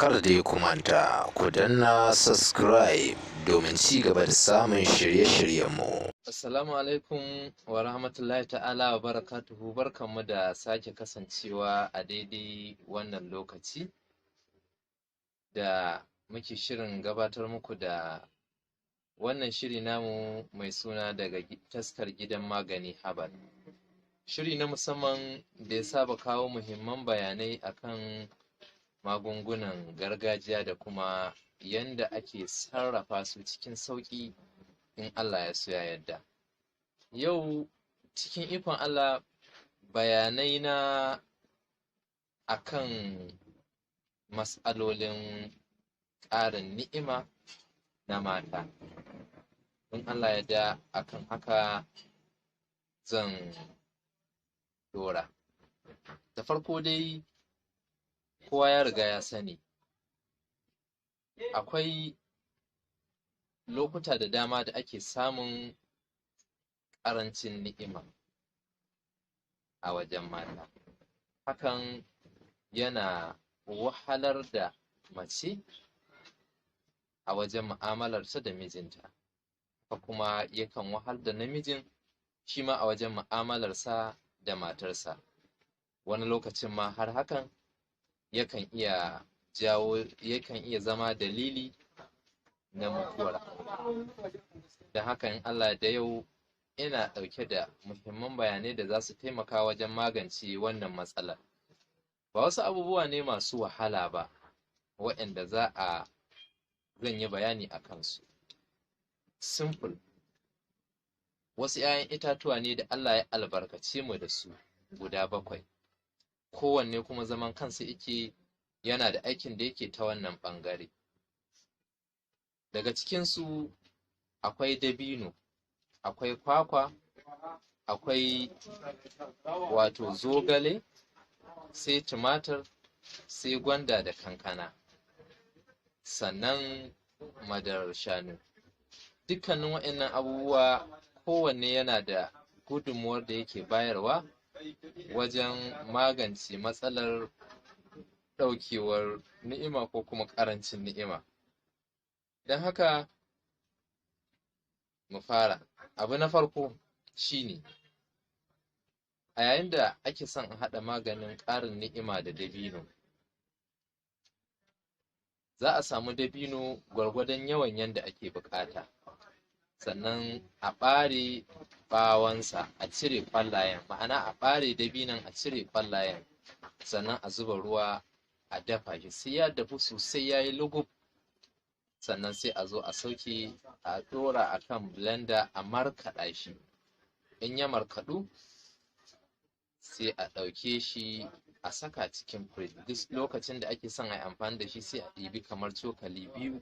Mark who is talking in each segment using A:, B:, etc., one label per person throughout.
A: Kar dai ku manta ku danna subscribe domin ci gaba da samun shirye-shiryenmu.
B: Assalamu alaikum wa rahmatullahi ta'ala wa barakatuhu. Barkanmu da sake kasancewa a daidai wannan lokaci da muke shirin gabatar muku da wannan shiri namu mai suna daga taskar gidan magani Herbal. Shiri na musamman da ya saba kawo muhimman bayanai akan magungunan gargajiya da kuma yanda ake sarrafa su cikin sauƙi in Allah ya so ya yarda. Yau cikin ikon Allah bayanai na akan mas'alolin ƙarin ni'ima na mata. In Allah ya yarda akan haka zan ɗora. Da farko dai kowa ya riga ya sani akwai lokuta da dama da ake samun ƙarancin ni'ima a wajen mata. Hakan yana wahalar da mace a wajen mu'amalarta da mijinta, haka kuma yakan wahal da namijin shima a wajen mu'amalarsa da matarsa. Wani lokacin ma har hakan yakan iya jawo, yakan iya zama dalili na mutuwar aure. Don haka in Allah ya yarda yau ina ɗauke da muhimman bayanai da zasu taimaka wajen magance wannan matsalar. Ba wasu abubuwa ne masu wahala ba waƴanda zan yi bayani a kansu. Simple. Wasu ƴaƴan itatuwa ne da Allah ya albarkace mu da su guda 7. Kowanne kuma zaman kansa yake, yana da aikin da yake ta wannan ɓangare. Daga cikinsu akwai dabino, akwai kwakwa, akwai wato zogale, sai tumatur, sai gwanda da kankana, sannan madarar shanu. Dukkanin waƴannan abubuwa kowanne yana da gudunmuwar da yake bayarwa wajen magance matsalar ɗaukewar ni'ima ko kuma ƙarancin ni'ima. Don haka mu fara. Abu na farko shine a yayin da ake son a haɗa maganin ƙarin ni'ima da dabino, za a samu dabino gwargwadon yawan yanda ake buƙata, sannan a ɓare ɓawonsa, a cire ƙwallayen, ma'ana a ɓare dabinon a cire ƙwallayen, sannan a zuba ruwa a dafa shi sai ya dahu sosai yayi lugub, sannan sai a zo a sauke a ɗora a kan blender a markaɗa shi. In ya markaɗu sai a ɗauke shi a saka cikin fridge. Duk lokacin da ake son ayi amfani da shi sai a ɗibi kamar cokali 2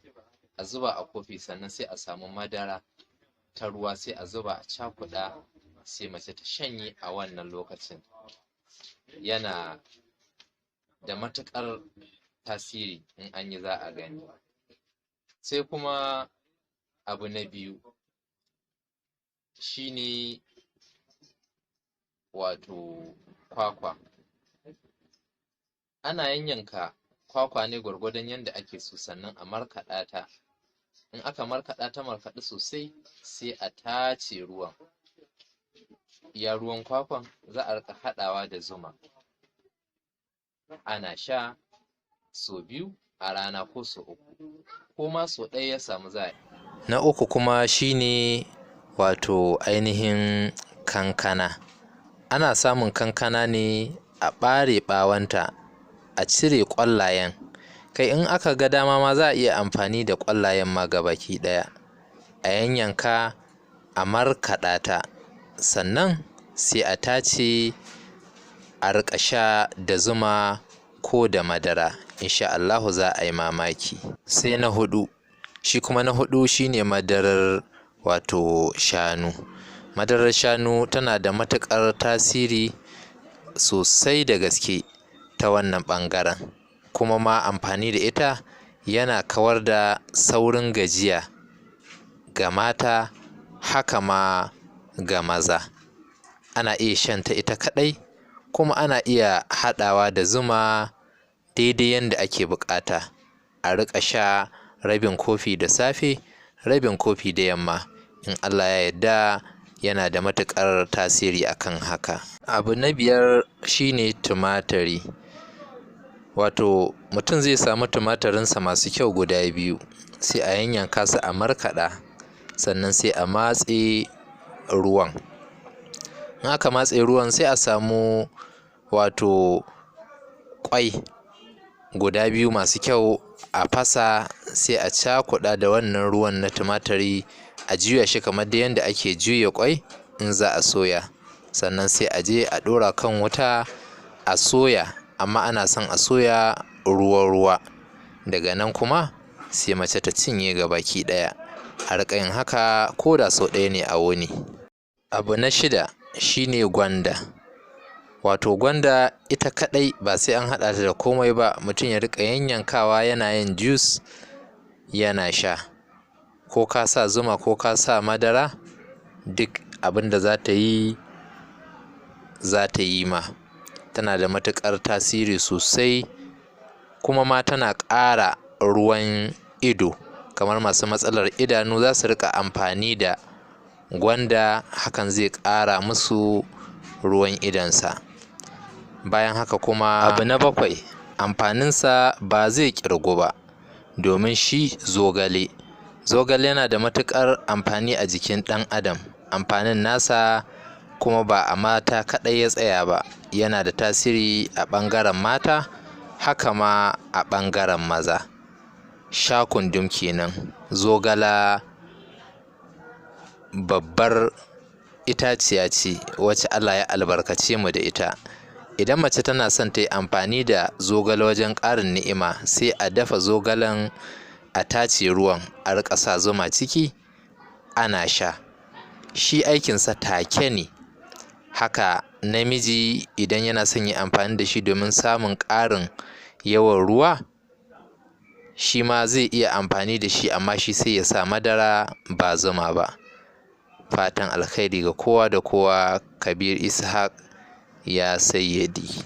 B: a zuba a kofi, sannan sai a samu madara ta ruwa sai a zuba a cakuɗa, sai mace ta shanye a wannan lokacin. Yana da matuƙar tasiri, in an yi za a gani. Sai kuma abu na biyu shine wato kwakwa. Ana yanyanka kwakwa ne gwargwadon yanda ake so, sannan a markaɗa ta. In aka markaɗa ta markaɗu sosai, sai a tace ruwan. Iya ruwan kwakwan za a riƙa haɗawa da zuma, ana sha sau 2 a rana ko sau 3, ko ma sau 1 ya samu za a.
A: Na uku kuma shine wato ainihin kankana. Ana samun kankana ne a ɓare ɓawonta, a cire ƙwallayen. Kai, in aka ga dama ma za a iya amfani da ƙwallayen ma gabaki ɗaya. A yanyanka a markaɗa ta, sannan sai a tace a riƙa sha da zuma ko da madara. Insha Allahu za a yi mamaki. Sai na huɗu, shi kuma na huɗu shine madarar wato shanu. Madarar shanu tana da matuƙar tasiri sosai da gaske ta wannan ɓangaren, kuma ma amfani da ita yana kawar da saurin gajiya ga mata, haka ma ga maza. Ana iya shan ta ita kaɗai, kuma ana iya haɗawa da zuma daidai yanda ake buƙata. A riƙa sha rabin kofi da safe, rabin kofi da yamma. In Allah ya yarda, yana da matuƙar tasiri akan haka. Abu na biyar shine tumaturi. Wato mutum zai samu tumaturinsa masu kyau guda biyu, sai a yanyanka su, a markaɗa, sannan sai a matse ruwan. In aka matse ruwan, sai a samu wato ƙwai guda biyu masu kyau, a fasa, sai a cakuɗa da wannan ruwan na tumaturi, a juya shi kamar dai yanda ake juya ƙwai in za a soya. Sannan sai a je a ɗora kan wuta a soya, amma ana son a soya ruwa-ruwa. Daga nan kuma sai mace ta cinye gabaki ɗaya. A riƙa yin haka ko da sau ɗaya ne a wuni. Abu na shida shine gwanda. Wato gwanda ita kaɗai, ba sai an haɗa ta da komai ba, mutum ya riƙa yanyankawa yana yin juice yana sha. Ko ka sa zuma ko ka sa madara, duk abin da za ta yi za ta yi ma. Tana da matuƙar tasiri sosai, kuma ma tana ƙara ruwan ido. Kamar masu matsalar idanu za su riƙa amfani da gwanda, hakan zai ƙara musu ruwan idonsa. Bayan haka kuma, abu na bakwai, amfaninsa ba zai ƙirgu ba, domin shi zogale. Zogale yana da matuƙar amfani a jikin ɗan adam. Amfanin nasa kuma ba a mata kaɗai ya tsaya ba, yana da tasiri a ɓangaren mata, haka ma a ɓangaren maza. Sha kundum kenan. Zogala babbar itaciya ce wacce Allah ya albarkace mu da ita. Idan mace tana son ta yi amfani da zogale wajen ƙarin ni'ima, sai a dafa zogalen, a tace ruwan, a riƙa sa zuma ciki ana sha. Shi aikinsa take ne. Haka namiji idan yana son ya amfani da shi domin samun ƙarin yawan ruwa, shi ma zai iya amfani da shi, amma shi sai ya sa madara ba zuma ba. Fatan alkhairi ga kowa da kowa. Kabir Ishaq ya sayyadi.